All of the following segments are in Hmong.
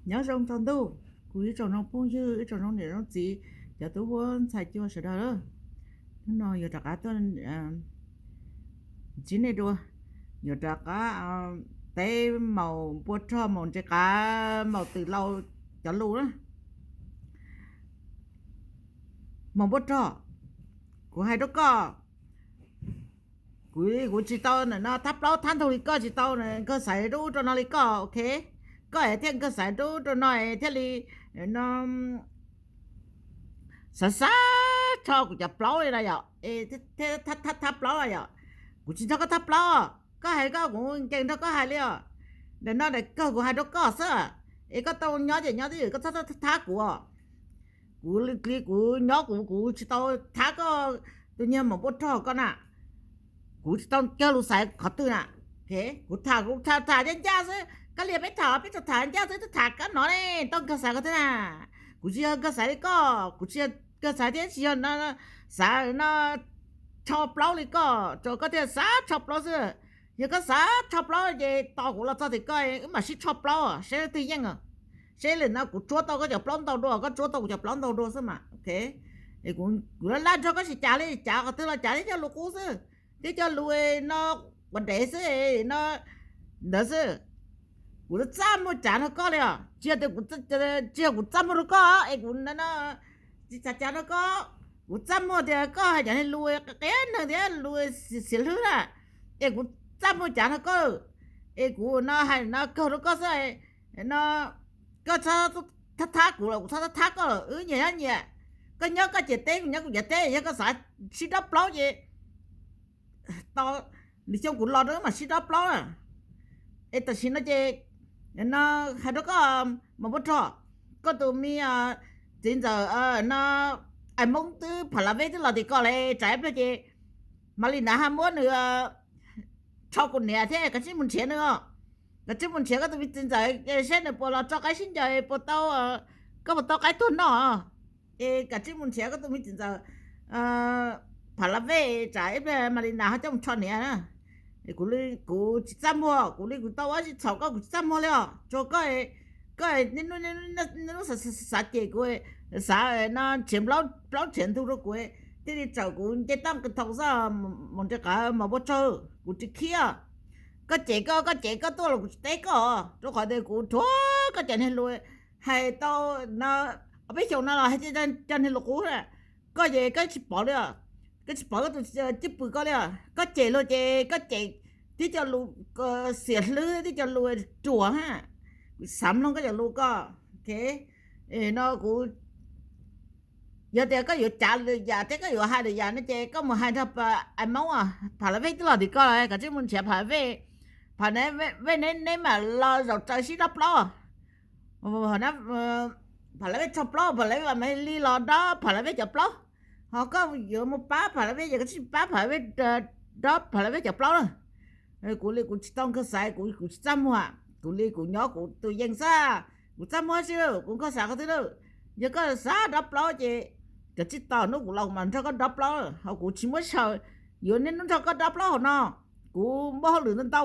Nyob zoo tsaus ntuj, kuv ib tsoom zoo phooj ywg, ib tsoom zoo niam zoo txiv, cov tub huab ntxhais cua sawv daws. Hnub no yuav rov qab tuaj ntsib nej dua, yuav rov qab teb maum npua rog, maum ntses qav, maum twm laus cov lus na. Maum npua rog, kuv hais rau koj, kuv, kuv tsis tau nim no thab plaub thab ntug li koj, tsis tau nkag xaiv rau ub rau no li koj, ok? Koj es thiaj nkag xaiv rau ub rau no es thiaj li no xav xav rho kuv cov plaub li no yom, thab plaub no yom. Kuv tsis nrog koj thab plaub, koj hais koj, kuv nkees nrog koj hais li os. Nim no nim kawg kuv hais rau koj xwb, es koj tau nyob ces nyob twj ywm, koj txhob thab kuv os. Kuv li kuv nyob kuv, kuv tsis tau thab koj tus niag maum npua rog koj na. Kuv tsis tau nkag lus xaiv qhov twg na. Kuv tham, kuv tham tham ncaj ncaj xwb, koj li peb tham peb tsuas tham ncaj xwb, twb tham koj no ne, tau nkag xaiv qhov twg na. Kuv tsis yog nkag xaiv li koj, kuv tsis yog nkag xaiv thiab tsis yog xav no rho plaub li koj, tsuas koj thiaj xav rho plaub xwb. Yog koj xav rho plaub ces tos kuv los txog tim koj wb mam sib rho plaub seb leej twg yeej. Seb lwm no kuv tsuab tau koj cov plaub ntau dua, koj tsuab tau kuv cov plaub ntau dua xwb mas, ok. Kuv laj laj nrog koj sib cav li cav, qhov twg los cav thiab cog lus qub xwb, thiab cog lus no quav dev xwb no, ntawd xwb. Kuv txaj muag cav nrog koj li os, tsis yog tias, tsis yog kuv txaj muag rau koj es kuv tsis cav cav rau koj. Kuv txaj muag tias koj hais cov niag lus qia neeg thiab lus xiav hlwb na, es kuv txaj muag cav nrog koj, es kuv no hais no kawg rau koj xwb no. Koj thab thab kuv los kuv thab thab koj, wb nyias nyob nyias, koj nyob koj ces teb, kuv nyob kuv ces teb, yog koj xav sib dob plaub ces tos lwm xyoo kuv los rau wb mam sib dob plaub na. Es tam sim no ces no hais rau koj, maum npua rog, koj tus me txiv ntxawm no, ais Hmoob twb Pha La Vej twb los tim koj lawm, tsam ib pliag ces Mas Li Nav ho muab nws rho kuv niam thiab, kav tsij mus nrhiav nws os. Kav tsij mus nrhiav koj tus me txiv ntxawm seb nws puas los tso qaib sib ncaws, puas tau, koj puas tau qaib tuag noj. Es kav tsij mus nrhiav koj tus me txiv ntxawm Pha La Vej, tsam ib pliag Mas Li Nav ho coj mus rho niam na. Kuv li kuv tsis txaj muag, kuv li kuv tau ua tsis txhaum koj, kuv tsis txaj muag li os. Tsuas koj, koj niaj hnub xav cem kuv, xav no nrhiav plaub nrhiav ntug rau kuv, thiaj li txawm kuv nce toj nqis thoob xwb. Maum ntses qav, maum npua rog, kuv tsis khiav. Koj cem koj, koj cem koj tuaj los kuv tsis teb koj, rau qhov tias kuv dhuav koj cov niag lus hais tau no, ob peb xyoos no los hais cov niag lus qub na. Koj ces koj tsis pom li os, koj tsis pom koj tus cwj pwm koj li os. Koj cem luag ces koj cem tib co lus xiam hlwb, tib co lus ruam ha. Kuv xav mloog koj cov lus koj, ok. No kuv, yog tias koj yuav cav lwm yam thiab koj yuav hais lwm yam no ces koj mus hais nrog ais Hmoob, Pha La Vej twb los tim koj lawm, kav tsij mus nrhiav Pha La Vej. Pha La Vej neb mam los zaum raws sib dob plaub. Pha La Vej rho plaub, Pha La Vej mam li los dob Pha La Vej cov plaub. Ho koj yuav mus pab Pha La Vej ces koj tsis pab Pha La Vej, dob Pha La Vej cov plaub na. Kuv li kuv tsis tau nkag xaiv, kuv, kuv tsis txaj muag, kuv li kuv nyob kuv tus yees xwb. Kuv txaj muag tsis, kuv nkag xaiv qhov twg lawm. Yog koj xav dob plaub ces kav tsij tos hnub kuv los kuv mam nrog koj dob plaub, ho kuv tsis muab sij hawm yuav niaj hnub nrog koj dob plaub hauv no. Kuv muaj hauj lwm ntau ntau,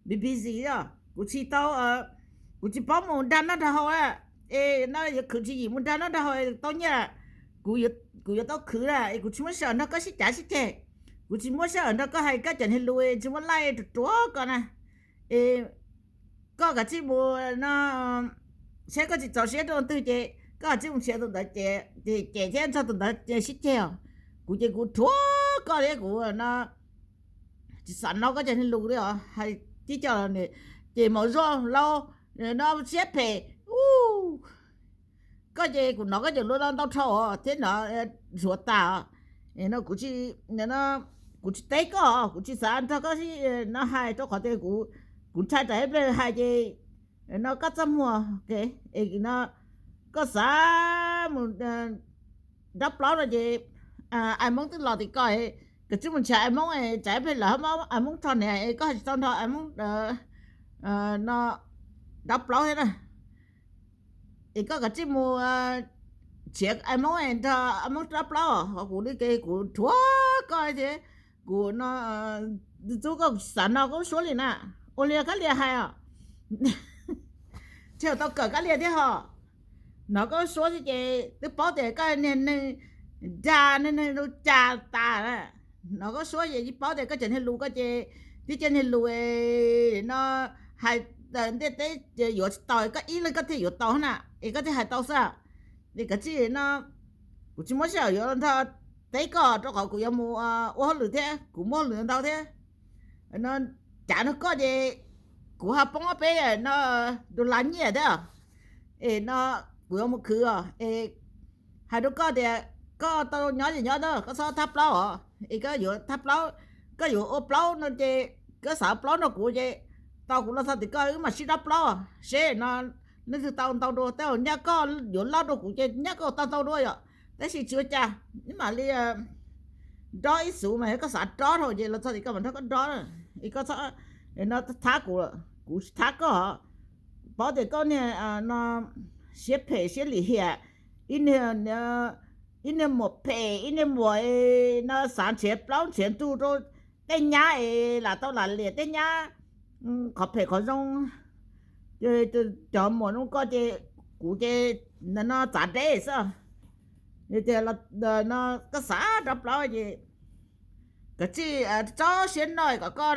kuv busy, kuv tsis tau, kuv tsis paub mus dag noj dag haus. Es no yuav khwv tswv yim mus dag noj dag haus tau nyiaj, kuv yuav tau khwv na, es kuv tsis muaj sij hawm nrog koj sib cav sib ceg. Kuv tsis muaj sij hawm nrog koj hais koj cov niag lus tsis muaj laij ruam ruam koj na. Es koj kav tsij mus no, saib koj tsis txaus siab rau twg ces koj kav tsij mus nrhiav tus ntawd cem thiab nrog tus ntawd sib ceg os. Kuv ces kuv dhuav koj thiab kuv no tsis xav hnov koj cov niag lus li os, hais tib co ces maum zoj laus no siab phem. Koj ces kuv hnov koj cov lus no ntau dhau thiab no, ruam tas. No kuv tsis teb koj, kuv tsis xav nrog koj no hais rau qhov tias kuv ntshai tsam ib pliag hais ces no koj txaj muag, no koj xav mus dob plaub no ces ais Hmoob twb los tim koj, kav tsij mus nrhiav ais Hmoob, tsam ib pliag lawv ais Hmoob rho niam es koj tsis tau nrog ais Hmoob no dob plaub thiab na. Es koj kav tsij mus nrhiav ais Hmoob, nrog ais Hmoob dob plaub, ho kuv li ces kuv dhuav koj thiab kuv no txub koj, kuv tsis xav no koj lub suab li na. Ua li koj li hais os. thiaj tau kawm kab lia thiab ho. Hnov koj suab xwb ces twb paub tias koj niag neeg dag, niag neeg lu cas tas. Hnov koj suab ces yeej paub tias koj cov niag lus koj ces tib cov niag lus no hais ntiaj teb yuav tsis tau, koj ib leeg koj thiaj yuav tau na, es koj thiaj hais tau xwb. Es kav tsij no, kuv tsis muab sij hawm yuav nrog teb koj rau qhov kuv yuav mus ua hauj lwm thiab kuv muaj hauj lwm ntau thiab. No, cav nrog koj ces kuv ho poob ob peb no dollar nyiaj thiab. Es no, kuv yuav mus khwv os, es hais rau koj tias koj tau nyob ces nyob na, koj txhob thab plaub os, es koj yuav thab plaub, koj yuav ua plaub no ces koj xav plaub nrog kuv ces tau, kuv los txog tim koj wb mam sib dob plaub seb no leej twg tau ntau dua. Tej zaum nyaj koj yuav loj dua kuv ces nyaj koj tau ntau dua yom, tab sis tsis ua cas, wb mam li dob ib xuv mas koj xav dob dhau ces los txog tim koj mam nrog koj dob. Es koj txhob no thab kuv, kuv tsis thab koj. Paub tias koj niag no siab phem siab lim hiam, ib niag, ib niag muam phem, ib niag muam no xav nrhiav plaub nrhiav ntug rau tej nyab es lam tau lam liam tej nyab qhov phem qhov zoo. Cov muam zoo koj ces kuv ces no txav deb xwb. Tias no koj xav dob plaub ces kav tsij tso siab noj kom koj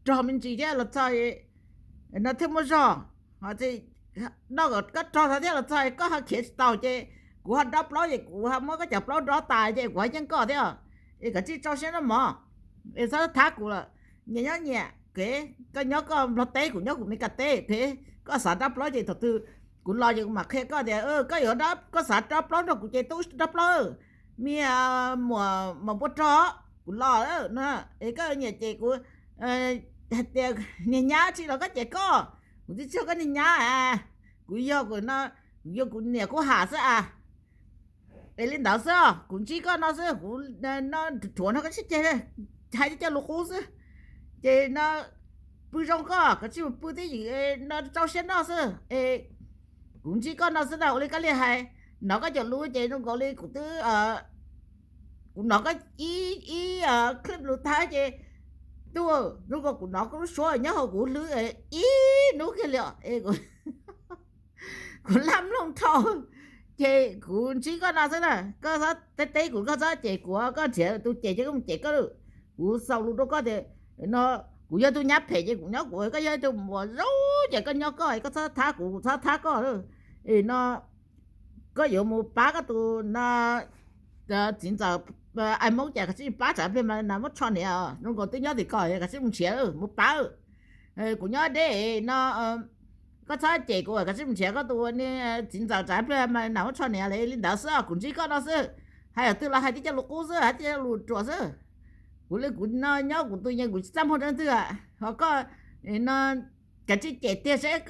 rog me ntsis thiab los txog no thiaj muaj zog. Ho no kom koj rog tau thiab los txog koj ho khiav tsis tau ces kuv ho dob plaub ces kuv ho muab koj cov plaub dob tas ces kuv ho yeej koj thiab. Es kav tsij tso siab noj mov, es txhob thab kuv lawm. Nyias nyob nyias kev, koj nyob koj Nplog teb, kuv nyob kuv Meskas teb, koj xav dob plaub ces thaum twg kuv los ces kuv mam qhia koj tias koj yuav, koj xav dob plaub nrog kuv ces tub dob plaub. Me muam mas npua rog, kuv los no, es koj nyiam ces kuv hais tias niag nyab tsis los koj ces koj, kuv twb tsis yog koj niag nyab, kuv yog kuv no, kuv yog kuv niam kuv ham xwb a. Es li ntawd xwb, kuv ntsib koj no xwb, kuv no rhuav nrog koj sib ceg, hais tib co lus qub xwb. Ces no pw zoo koj, koj tsis mus pw twj ywm no, rau siab noj xwb. Es kuv ntsib koj no xwb na, ua li koj li hais, hnov koj cov lus ces zoo nkaus li kuv twb, kuv hnov koj ib, ib clip lus tag ces, tuaj zoo nkaus kuv hnov koj lub suab nyob hauv kuv hlwb ib hnub kiag li os. Kuv laj mloog dhau, ces kuv ntsib koj no xwb na, koj txhob teb teb kuv, koj txhob cem kuv, koj nrhiav tus cem ces koj mus cem koj. Kuv xaus lus rau koj tias no, kuv yog tus nyab phem ces kuv nyob kuv, koj yog tus muam zoo ces koj nyob koj, koj txhob thab kuv, kuv txhob thab koj. Es no koj yuav mus pab koj tus no txiv ntxawm Ais Moob ces koj tsis pab tsam pliag mas nas muab tsho niam, zoo nkaus twb nyob tim ko, koj tsis mus nrhiav, mus pab. Kuv nyob deb no, koj txhob cem kuv, koj tsis mus nrhiav koj tus txiv ntxawm tsam pliag mas nas muab tsho niam li ntawd xwb. Kuv ntsib koj no xwb, hais twg los hais tib co lus qub xwb, hais tib co lus ruam xwb. Kuv li kuv no nyob kuv tus yees, kuv tsis txaj muag rau leej twg. Ho koj no, koj tsis cem tiag seb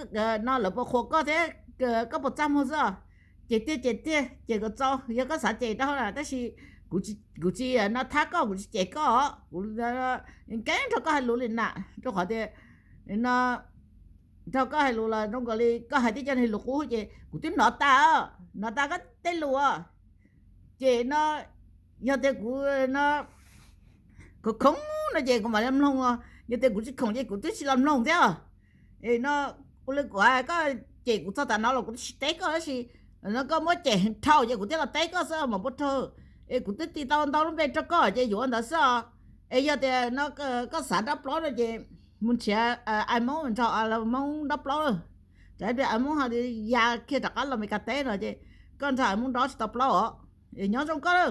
no lawv puas qhuas koj thiab, koj puas txaj muag xwb. Cem tiag cem tiag, cem kom txaus, yog koj xav cem rau na, tab sis kuv tsis no thab koj, kuv tsis cem koj, kuv keeb nrog koj hais lus li na, rau qhov tias no nrog koj hais lus los zoo nkaus li koj hais tib co lus qub ces kuv twb hnov tas, hnov tas koj tej lus. Ces no yog tias kuv no khoom khoom no ces kuv mam li mloog, yog tias kuv tsis khoom ces kuv twb tsis los mloog thiab. Es no ua li kuv hais, koj cem kuv txog tav no los kuv twb tsis teb koj tab sis no koj muab cem dhau ces kuv thiaj los teb koj xwb mas npua rog. Es kuv twb tis tau ntau lub npe rau koj ces yuav ntawd xwb os. Es yog tias no koj xav dob plaub no ces mus nrhiav Ais Moob nrog Ais Moob dob plaub, tsam ib pliag Ais Moob ho ya kiag rov qab los Meskas teb no ces koj nrog Ais Moob dob tsis tau plaub os. Es nyob zoo koj.